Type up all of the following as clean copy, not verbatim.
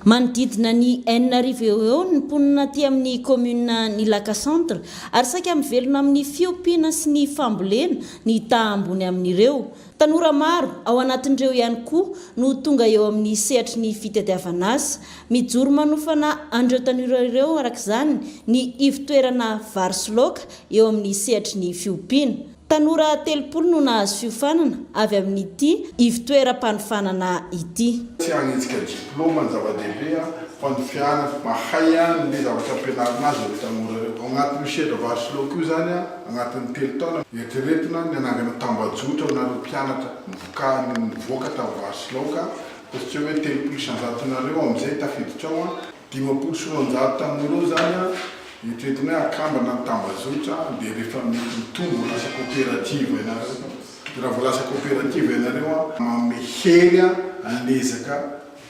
Manodidina ny 6000 eo ho eo ny mponina aty amin'ny kaominina Nilaka Centre ary saika mivelona amin'ny fiompiana sy ny fambolena ny taha ambony amin'ireo. Tanora maro ao anatin'ireo ihany koa no tonga eo amin'ny sehatry ny fitadiavana asa. Mijoro manofana an'ireo tanora ireo araka izany ny ivon-toerana Vary sy Laoka eo amin'ny sehatry ny fiompiana. Tanora 30 no nahazo fiofanana avy amin'ity ivon-toeram-panofanana ity. Tsy hanenjika diplaoma ny zava-dehibe fa ny fianatra, mahay an'le zavatra ampianarina azy ireo tanora ireo. Ao anatin'io sehatra vary sy laoka io izany, anatin'ny telo taona, eritreretina ny hanangana tambajotra aminareo mpianatra nivoka nivoaka tamin'ny vary sy laoka, fa tsy hoe 30%-nareo amin'izay tafiditra ao, 250 tamin'ireo izany eritreretina hoe akambana ny tambajotra dia rehefa mety mitombo lasa coopérative ianareo. Dia raha vao lasa coopérative ianareo manome hery an'ilay ezaka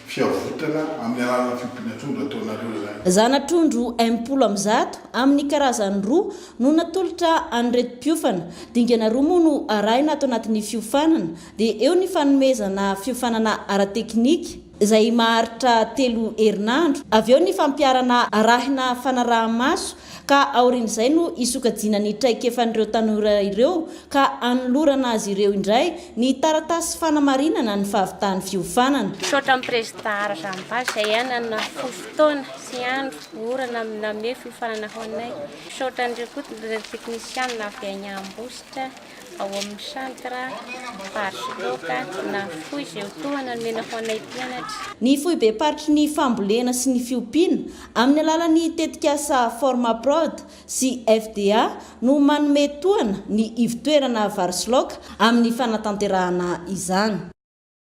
fiavotana amin'ny alalan'ny fiompiana trondro ataonareo izany. Zana-trondro 160 amin'ny karazany roa no natolotra an'ireto mpiofana. Dingana roa moa no arahina ato anatin'ny fiofanana dia eo ny fanomezana fiofanana ara-teknika, izay maharitra telo herinandro, avy eo ny fampiharana arahina fanaraha-maso ka aorian'izay no hisokajiana ny traikefan'ireo tanora ireo ka hanolorana azy ireo indray ny taratasy fanamarinana ny fahavitan'ny fiofanana. Misaotra an'i Prezida Razambasy izay ihany nanana fotoana sy andro, ora nanome fiofanana ho anay. Misaotra an'ireo koa ireo teknisianina avy any Ambositra. ao amin'ny centre Varosotoka na fohy izay ho tohana nomena ho anay mpianatra. Ny foibem-paritry ny fambolena sy ny fiompiana, amin'ny alalan'ny tetikasa Formaprod sy FDA no manome tohana ny ivon-toerana Varosoaoka amin'ny fanatanterahana izany.